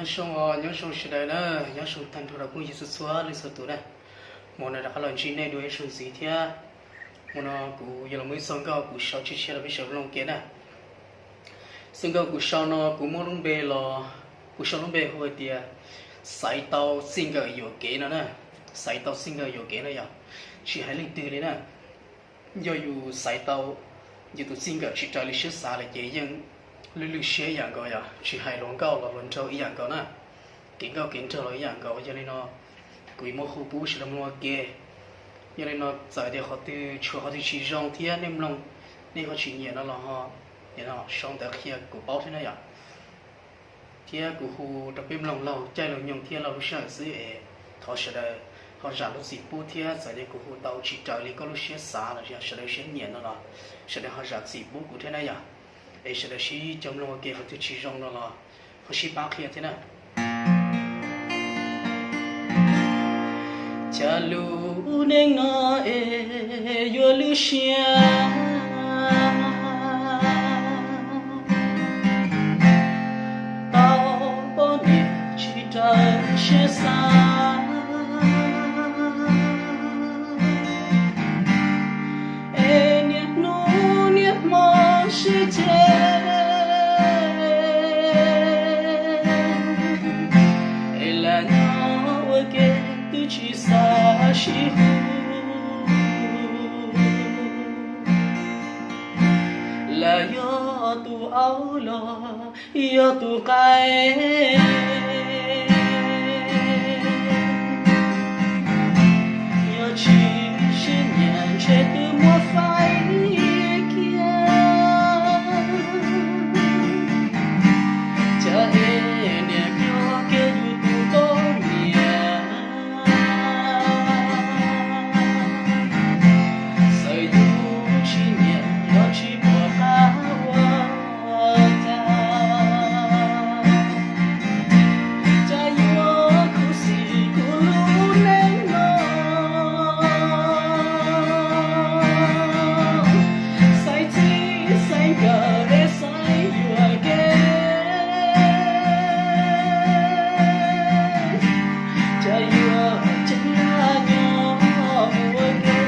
Nyob zoo, nyob zoo sawv daws na, nyob zoo tag nrho rau phooj ywg txhua txhua leej txhua tus na. Hmo no rov qab los ntsib nej dua ib zaug ntxiv thiab. Hmo no kuv yuav los muaj ib txoj nkauj kuv sau tshiab tshiab rau peb sawv daws mloog ua ke na. Txoj nkauj kuv sau no kuv muab lub npe los, kuv sau lub npe hu hais tias xaiv tau txij nkawm yuam kev no na. Xaiv tau txij nkawm yuam kev no yog tsis hais leej twg li na. Yog yus xaiv tau yus tus txij nkawm tsis raws li siab xav lawm ces yeej lwj lwj siab ib yam nkaus yom, tsis hais hluas nkauj los hluas nraug ib yam nkaus na, kev nkauj kev nraug los ib yam nkaus. Yog li no kuv yuav muab hu pub sawv daws mloog ua ke. Yog li no txawm tias qhov twg tshuav qhov twg tsis zoo thiab nej mloog nej ho tsis nyiam no los ho sau ntawv qhia kuv paub thiab na yom. Thiab kuv hu rau peb mloog laug caij laug nyoog thiab laug lub sij hawm xwb es thov sawv daws ho zam lub txim pub thiab txawm tias kuv hu tau tsis raws li koj lub siab xav los yog sawv daws siab nyiam no los sawv daws ho zam txim pub kuv thiab na yom. Es sawv daws sib cog mloog ua ke, qhov twg tsis zoo no los ho sib pab qhia thiab na. Cas lub neej no es yuav lwj siab tau poj niam tsis raws siab xav. Es niaj hnub niaj hmo sib ceg, es lam nyob ua ke twb tsis xav sib hlub. Lam yog tus aub los yog tus qaib, yog tsis sib nyiam ntshe twb muab faib kiag. Cas es niam yog kiag yus tus poj niam, txawm yus tsis nyiam los tsis pom qab ua cas. Cas yuav khuv xim kuv lub neej no, xaiv txij xaiv nkawm es xaiv yuam kev. Cas yuav ceeb laj nyob mus ua ke,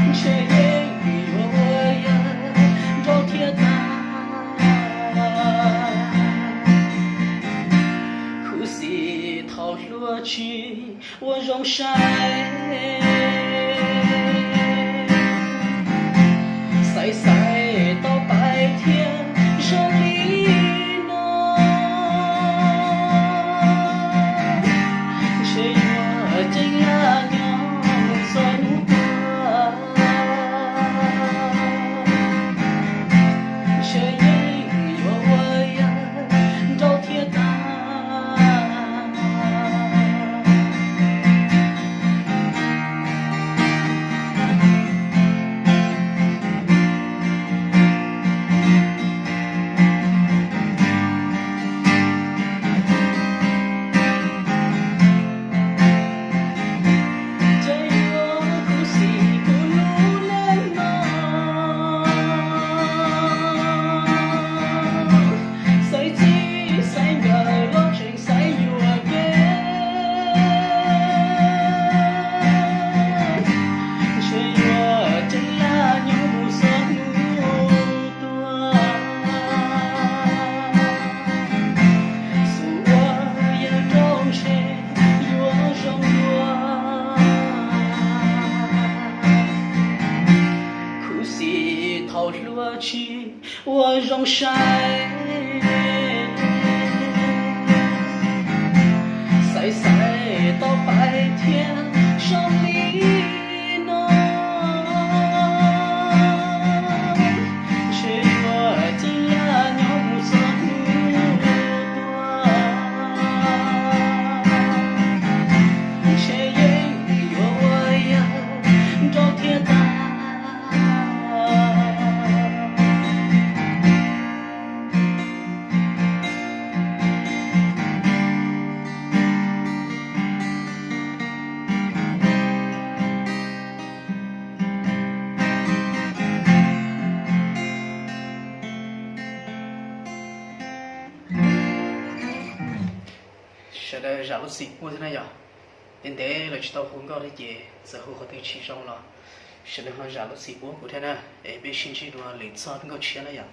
ntshe yeej yuav ua yawg nrauj thiab tag. Khuv xim thaum hluas tsis ua zoo saib, xaiv xaiv tau pais thiab zoo li no. Ntshe yuav ceeb laj nyob mus txog hnub tuag, ntshe yeej yuav ua yawg nrauj thiab tag. Cas yuav khuv xim kuv lub neej no, xaiv txij xaiv nkawm los tseem xaiv yuam kev. Ntshe yuav ceeb laj nyob mus txog hnub tuag, xub ua yawg nrauj ntshe yuav zoo dua. Khuv xim thaum hluas tsis ua zoo saib, xaiv xaiv tau pais thiab zoo li no. Ntshe yuav ceeb laj nyob mus txog hnub tuag, ntshe yeej yuav ua yawg nrauj thiab tag. Sawv daws zam lub txim pub thiab na yom. Ntev ntev los tsis tau hu nkauj thiab ces txawm hu qhov twg tsis zoo los sawv daws ho zam lub txim pub kuv thiab na. Es peb sib ntsib dua lwm zaj nkauj tshiab na yom.